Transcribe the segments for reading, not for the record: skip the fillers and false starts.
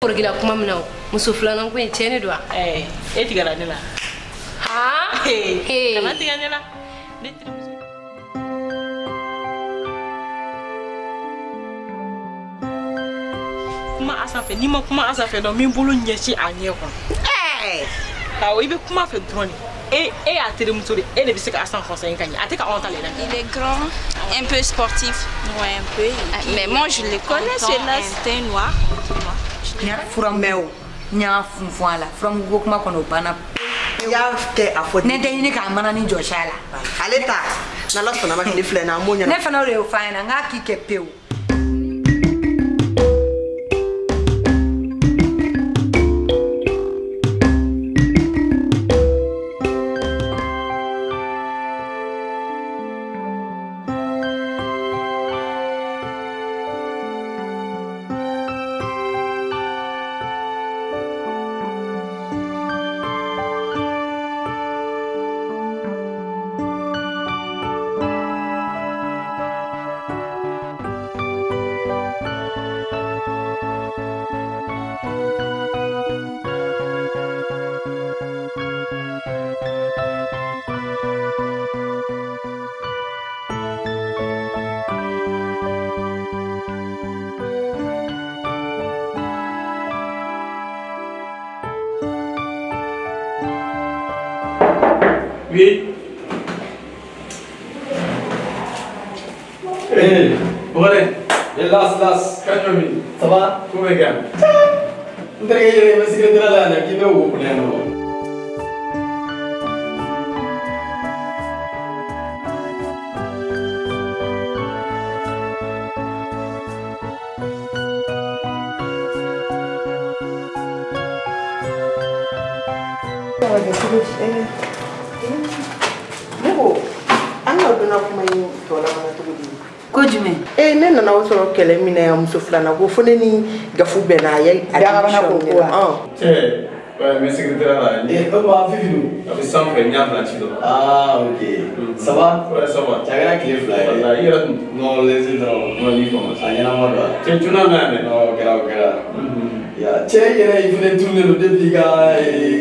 Kɔrɔkɛ la kuma min na muso filanan ko in tiɲɛ de don wa? Ɛɛ e tigɛra ne la. Haa? Kana tigɛ ne la. Ne terimuso. Kuma Asa fɛ n'i ma kuma Asa fɛ dɔrɔn n b'i bolo ɲɛsin a ɲɛ kɔnɔ. Ɛɛ! Awɔ i bɛ kuma fɛ dɔrɔn de. E y'a terimuso de e de bɛ se ka Asa conseiller ka ɲɛ a tɛ ka anw ta le la. Il est grand, un peu sportif. Ouais, un peu. Mais moi je le connais celui-là. Un teint noir. Fura mɛn o n y'a funfun a la furamugu ko kuma kɔnɔ o banna pewu. I y'a kɛ a fɔ. Ne tɛ ɲini k'a mana ni jɔsi a la. Ale ta n'Ala sɔnna ma tile fila in na an b'o ɲɛnabɔ. Ne fana o de y'o f'a ɲɛna n k'a k'i kɛ pewu. Oui. Hey, Bogare. Las, las. Kanyomi. Ça va? Tout va bien. N terikɛ yɛrɛ bɛ secrétaire la yan k'i bɛ wo kunna yan nɔ. Ne ko an ka donna kuma in tɔ laban cogo di? Ko jumɛn? Ee ne nana o sɔrɔ kɛlɛ min na yan muso filanan ko fo ne ni Gafu bɛnna a ye a Dagabana ko ko wa? Cɛ, ouais, n bɛ secrétaire la yan. O tuma Fifi dun? A bɛ sanfɛ n y'a bila ci dɔ la. Ah ok. Ça va? Ouais, ça va. Cɛ a kɛra tile fila ye. Walahi i yɛrɛ dun? Non laissez dɔrɔn. Non n'i fama. A ɲɛnama don wa? Cɛ joona na yan dɛ. Non o kɛra o kɛra. Ya cɛ i yɛrɛ i fɛnɛ tununnen don depuis i ka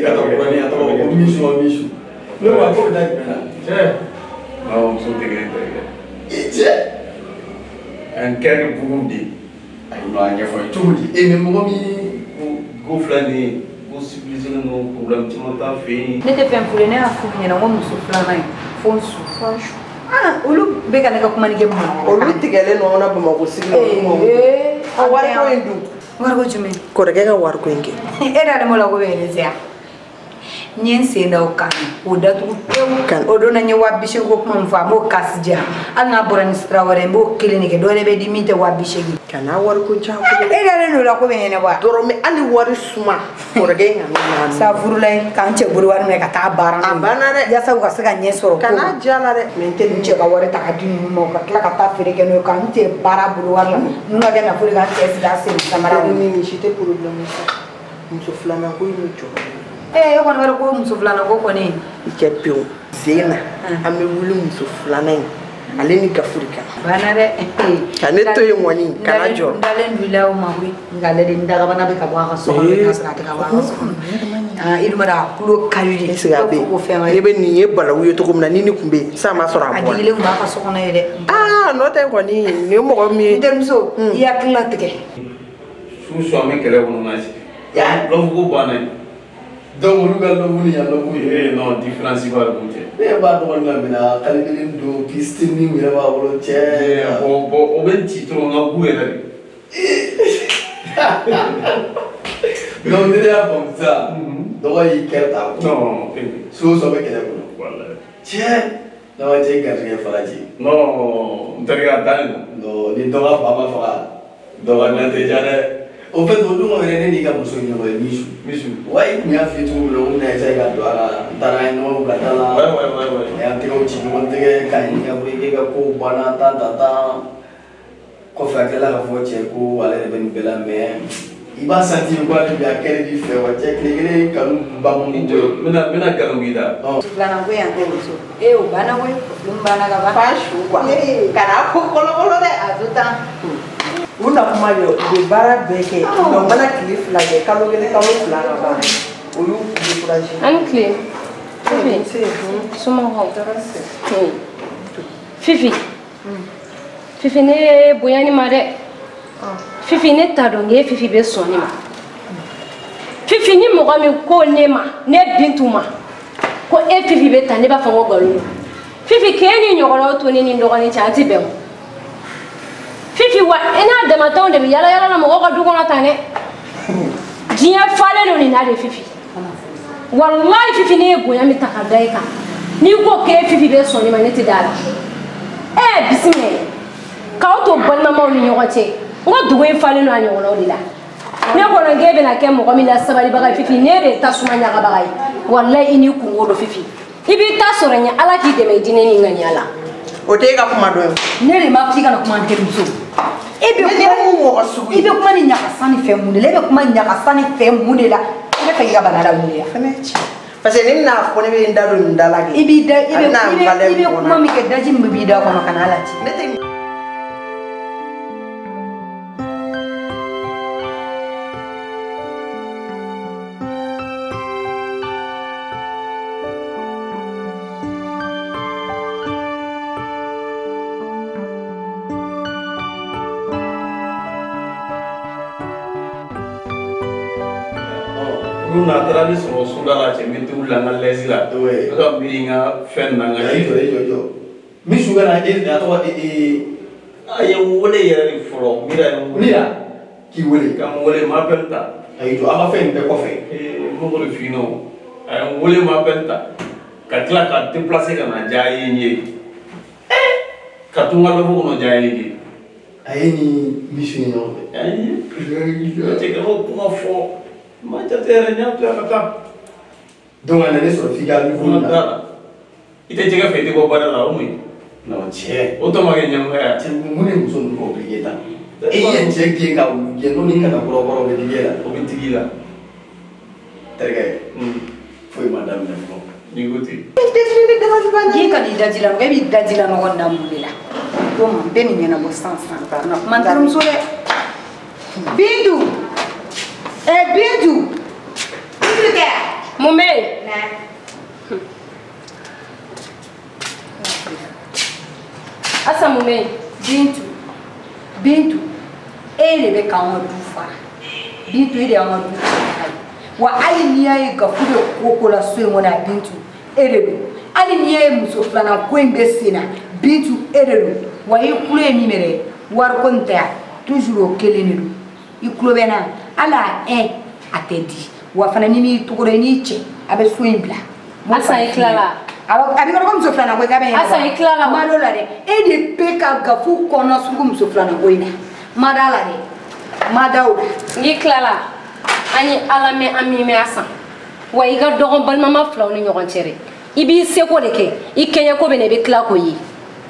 ka taa kuranin a tɔgɔ ko Misu wa Misu. Ne ko a ko bɛ taa jumɛn na? Cɛ. Non muso tɛ kelen tɛ dɛ. I cɛ. An kɛra bugun de. Ayi non a ɲɛfɔ n ye cogo di? E mais mɔgɔ min ko filɛ nin ye ko civilisé don problème caman t'a fɛ yen. Ne tɛ fɛn f'u ye ne y'a f'u ɲɛna ko muso filanan in fo n su. Ah olu bɛ ka ne ka kuma ni kɛ mun na? Olu tigɛlen don anw na Bamakɔ sigi la olu ma wuli. A wariko in dun? Wariko jumɛn? Kɔrɔkɛ ka wariko in kɛ. E dalen b'o la ko bɛ yɛlɛ yan. N ye n sen da o kan k'o datugu pewu. O don na n ye 80 000 ko kuma min fɔ a m'o kasi diyan hali n'a bɔra ni sira wɛrɛ ye n b'o kelen de kɛ dɔ wɛrɛ bɛ di min tɛ 80 000. Kana wariko diya bolo. E dalen don o la ko bɛ ɲɛnabɔ wa? Dɔrɔmɛ hali wari suma kɔrɔkɛ in kana ɲagami. Sa furula ye k'an cɛ bolo wari minɛ ka taa baara n'o ye. A banna dɛ. Yaasa u ka se ka ɲɛ sɔrɔ. Kana diya la dɛ. Mais n tɛ n cɛ ka wari ta ka di ninnu ma u ka tila ka taa feere kɛ n'o ye k'an cɛ baara bolo wari la ninnu ka kɛ nafolo ye k'an cɛ sigi a sen samara kɔnɔ. Ni nin si tɛ problème ye sa. Muso filanan ko in bɛ jɔ. Ee e kɔni b'a dɔn ko muso filanan ko kɔni. I kɛ pewu sen na an bɛ wuli muso filanan in ale ni Gafu de kan. Banna dɛ. Ka ne to yen kɔni kana jɔ. N dalen don i la o ma koyi nka ale de n dagabana bɛ ka bɔ a ka so kɔnɔ k'a sɔrɔ a tɛ ka bɔ a ka so kɔnɔ. Ah i dun b'a dɔn a tulo ka di de. Est-ce que a bɛ yen ne bɛ nin ye balawu ye cogo min na ni ne tun bɛ yen sisan b'a sɔrɔ a bɔra. A digilen tun b'a ka so kɔnɔ yen dɛ. Aa n'o tɛ kɔni nin ye mɔgɔ min ye. N terimuso i hakili latigɛ. Su su an bɛ kɛlɛ kɔnɔ na sisan. Lɔfu ko banna yen. Donc olu ka lɔfu ni yan lɔfu ye. Eh non différence b'a b'u cɛ. Ne b'a dɔgɔnin la minɛ a kali kelen don piste ni yɛrɛ b'a bolo cɛ. Bon bon o bɛ n ci dɔrɔn n ka gu yɛrɛ de. Donc ne y'a faamu sisan dɔgɔ y'i kɛrɛ ta. Non. So o so bɛ kɛlɛ kɔnɔ. Walayi. Cɛ n'a ma cɛ garisɛgɛ faraji. Non n terikɛ a dannen don. Non ni dɔ ka fa ma faga dɔ ka nan tɛ diya dɛ. Au fait o don yɛrɛ ne n'i ka muso ye ɲɔgɔn ye Misu. Misu. Wa i tun y'a f'i ye cogo min na o bɛna essayer ka don a la n taara an ye ɲɔgɔn bila da la. Ouais. A y'an tɛgɛw ci ɲɔgɔn tɛgɛ k'a ɲininka ko e ka kow banna tan tan tan. Kɔfɛ a tilala k'a fɔ cɛ ko ale yɛrɛ bɛ nin bɛɛ la mais i b'a sentir ko ale bi a kɛlen b'i fɛ wa cɛ tile kelen kanu ba mun N jɔ n bɛna nkalon k'i la. Muso filanan ko yan terimuso. Ee o banna koyi o film banna ka ban. Fa su quoi. Kana ko kolokolo dɛ. A to tan. U na kuma ye u bɛ baara bɛɛ kɛ nka u mana tile 2 kɛ kalo 1 kalo 2 ka ban o y'u découragé. An ni tile. Fifi. Somɔgɔw. Fifi. Fifi ne bonya ni ma dɛ. Fifi ne t'a dɔn k'e Fifi bɛ sɔn ne ma. Fifi ni mɔgɔ min ko ne ma ne Bintu ma ko e Fifi bɛ tan ne b'a fɔ ko nkalon don. Fifi k'e ni ɲɔgɔnnaw to ne ni n dɔgɔnin cɛ an ti bɛn o. Fifi wa e n'a damatanw de bɛ yala yala la mɔgɔw ka du kɔnɔ tan dɛ. Diɲɛ falen don nin na de Fifi. Walayi Fifi ne ye bonya min ta ka da e kan n'i ko k'e Fifi bɛ sɔn ne ma ne tɛ da la. Ɛ bisimila k'aw to balimamaw ni ɲɔgɔn cɛ n ko dugu in falen don a ɲɔgɔnnaw de la. Ne kɔni k'e bɛna kɛ mɔgɔ min la sabalibaga ye Fifi ne de ye tasuma ɲagabaga ye walayi i n'i kungo don Fifi i b'i ta sɔrɔ n ye Ala k'i dɛmɛ i diinɛ ni ŋaniya la. O t'e ka kuma dɔn ye. Ne de ma f'i kana kuma n terimuso. E bɛ kuma mɔgɔ sugu ye. I bɛ kuma ni ɲagasa ni fɛn mun de la? E bɛ kuma ɲagasa ni fɛn mun de la? I bɛ fɛ k'i ka bana lawuli ya. Fɛnɛ ye tiɲɛ. Parce que ne bɛna fɔ ne bɛ n da don nin da la kɛ. I b'i da i bɛ kuma min kɛ daji min b'i da kɔnɔ ka n'a lajɛ. Ne tɛ. A taara ne sɔrɔ soda la cɛ n bɛ tobili la n ka lɛsi la n ka miiri n ka fɛn na n ka jɔ jɔ min su ka na e a tɔgɔ a ye n wele yɛrɛ de fɔlɔ Mira ye n wele. Mira k'i wele. Ka n wele n ma appel ta. Ayi jɔ an ka fɛn in bɛɛ kɔfɛ. N m'o de f'i ɲɛna o a ye n wele n ma appel ta ka tila ka déplacer ka na diya ye n ye ka to n ka lɔfɔ kɔnɔ diya ye n ye. A ye ni misi ye ɲɔgɔn fɛ. Ayi cɛ ka kuma fɔ. Ma jate yɛrɛ n y'a to yan ka taa. Donc a nana ne sɔrɔ f'i ka niveau na. I tɛ jɛgɛ fɛ i tɛ bɔ baara la o mun ye. Non cɛ. O tɔ ma kɛ ɲɛngoya ye. Cɛ mun de muso ninnu compliqué tan. E ye cɛ gɛn ka wulu gɛn n'o ni kana kɔrɔkɔrɔ bɛ digi e la. O bɛ digi i la. Terikɛ. Foyi ma daminɛ fɔlɔ. N'i ko ten. K'i ka n'i daji la e b'i daji la ɲɔgɔn na mun de la. Donc n bɛ nin ɲɛnabɔ sisan sisan. Kana kuma n terimuso dɛ. Bintu. Eh Bintu. Bintu tɛ. Mun bɛ yen? Asa mun bɛ yen? Bintu. Bintu. E de bɛ k'an ka du fara. Bintu e de y'an ka du fara. Wa hali n'i y'a ye Gafu bɛ ko ko la so in kɔnɔ yan Bintu e de don. Hali n'i y'a ye muso filanan ko in bɛ sen na Bintu e de don. Wa i kulo ye min bɛ dɛ wariko in tɛ yan toujours o kelen de don. I kulo bɛ n na. Hali a tɛ di wa fana ni m'i tɔgɔ dɔn i n'i cɛ a bɛ so in bila. Asa i tilala. Awɔ a b'i kɔnɔ ko muso filanan ko i k'a bɛ ɲɛnabɔ. Asa i tilala. Ma d'o la dɛ e de bɛ ka Gafu kɔnɔ suruku muso filanan ko in na ma d'a la dɛ ma da o la. N'i tilala an ye Ala mɛn an m'i mɛn Asa wa i ka dɔgɔn balimama filaw ni ɲɔgɔn cɛ dɛ i b'i seko de kɛ i kɛɲɛko bɛ na i bɛ tila k'o ye.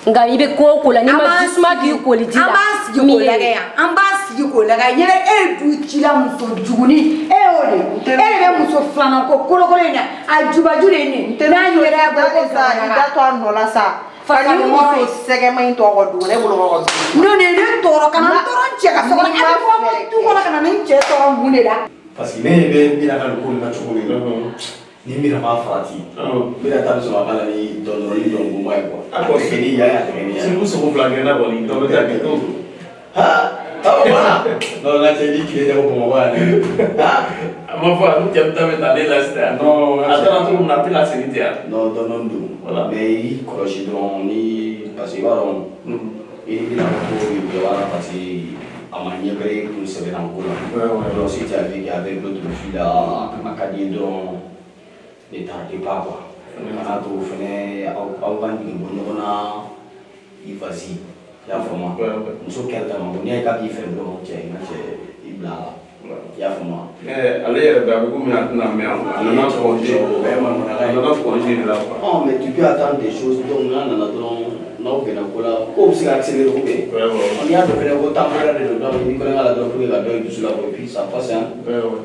Nka i bɛ ko o ko la n'i ma jisuma k'i koli ji la. An b'a sigi k'o lajɛ yan an b'a sigi k'o lajɛ yɛrɛ e ye du cila muso juguni e y'o de e de bɛ muso filanan ko kolokolo in na a jubaju de ye nin ye n'a yɛrɛ y'a bɔ ko sa i da to a nɔ la sa ka ni muso sɛgɛma in tɔgɔ dugu ne bolo kɔ dugu. N'o de ye ne tɔɔrɔ ka na n tɔɔrɔ n cɛ ka so kɔnɔ e bɛ bɔ du kɔnɔ ka na ne cɛ tɔɔrɔ mun de la. Parce que ne ɲɛ bɛ Mira ka nin ko in na cogo min na. Ni Mira m'a farati Mira ta bɛ sɔrɔ a ka na ni dɔndɔrɔni dɔnkoma ye quoi. A tɛ kɛ ni yan ye a tɛ kɛ ni yan ye. Segu sogo fila gɛnna kɔni dɔ bɛ taa kɛ t'o don. Voilà. Non n ka cɛ i tile tɛ ko Bamakɔ yan dɛ. A ma fɔ a ni cɛ bɛ taa bɛ taa ne la sisan. Non a taara cogo min na a tɛ ka segin ten yan. Non dɔɔni don. Voilà. Mais i kɔlɔsi dɔrɔn ni parce que i b'a dɔn i ni Mira ka ko bɛ jɔ parce que a ma ɲɛ bɛrɛ kun sɛbɛnna ko la. Donc si tu as vu qu'avec l'autre fille là a ka di ye dɔrɔn. Ne tarde pas quoi. Kana to fɛnɛ aw ka nege bɔ ɲɔgɔn na i vas-y i y'a faamu muso kɛra ta ma ko n'i y'a ye k'a b'i fɛ dɔrɔn cɛ i ka cɛ i bila a la i y'a faamu. Ale yɛrɛ bɛ a bɛ komi a tɛna mɛn a nana congé a nana congé de la quoi. Oh mais tu peux attendre des choses donc n'a nana dɔrɔn n'aw bɛnna ko la kow bɛ se ka accélérer ou bien. N'i y'a dɔn fɛnɛ ko temporaire de don donc i b'i kɔnɔ k'a la dɔrɔn pour que ka dɔ in dusu labɔ et puis ça passe hein.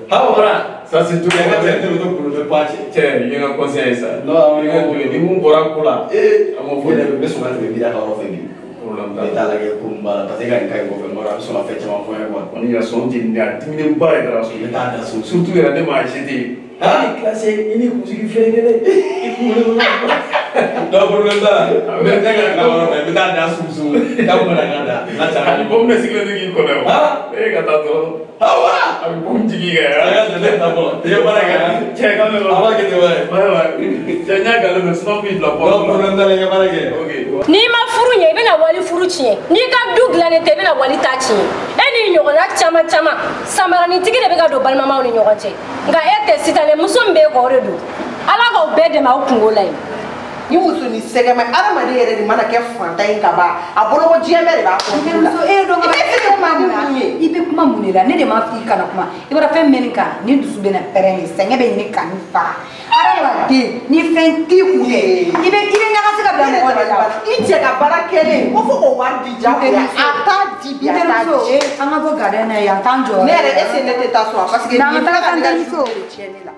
Ha voilà. Ça c'est tout. Cɛ i ye n ka conseil ye sa. Non i ka ni mun bɔra ko la. Ee a m'o fɔ ne bɛ sɔn ka tɛmɛ Mira ka yɔrɔ fɛ bi. Problème problème t'a la. N bɛ taa lajɛ ko min b'a la parce que e ka nin cas in kɔfɛ n b'a dɔn a bɛ sɔn ka fɛn caman fɔ n ye quoi. Kɔni ka sɔn jeni a diminenba de taara so. N bɛ taa da so. Surtout yɛrɛ ne m'a jeté. Ah, classé i ni kunsigi ferekelen i kunkolo. Non, problème t'a la. N bɛ taa ka yɔrɔ fɛ n bɛ taa da sunsun. K'a bɛ na ka da. N ka ca. Ani pomme de sigilen tɛ k'i kɔnɔ o. E ka taa dɔrɔn. Awa. A bɛ pomme jigin kɛ. A ka ne ta fɔlɔ. I ye baara kɛ. Cɛ k'an bɛ A b'a kɛ ten wa. Ouais. Cɛ n y'a galon mɛ sinon n b'i bila porte la. Non, problème t'a la i ka baara kɛ. Ok. N'i ma furu ɲɛ i bɛna wali furu tiɲɛ, n'i ka du dilannen tɛ i bɛna wali ta tiɲɛ. E ni ɲɔgɔnna caman caman samaranitigi de bɛ ka don balimamaw ni ɲɔgɔn cɛ, nka e tɛ sitanɛ muso min b'e kɔ o de don. Ala k'aw bɛɛ dɛmɛ aw kungo la yen. Ni muso ni sɛgɛma adamaden yɛrɛ de mana kɛ fantan ye ka ban a bolo ko diɲɛ bɛɛ de b'a kɔ. Muso e dɔn ka i bɛ kuma mun de la? Ne de m'a fɔ i kana kuma. I b'a dɔn fɛn min kan ni dusu bɛ na pɛrɛn de, sɛgɛn bɛ ɲini ka n faga. Adamaden ni fɛn t'i kun dɛ, i bɛ ɲagasi ka bila mɔgɔ de la. I cɛ ka baara kɛlen ko fo k'o wari di jagoya a t'a di bi a t'a di. An ka bɔ garden na yan t'an jɔ. Ne yɛrɛ est-ce que ne tɛ taa so wa parce que n'an ka taga an denmuso. Tiɲɛ ne la.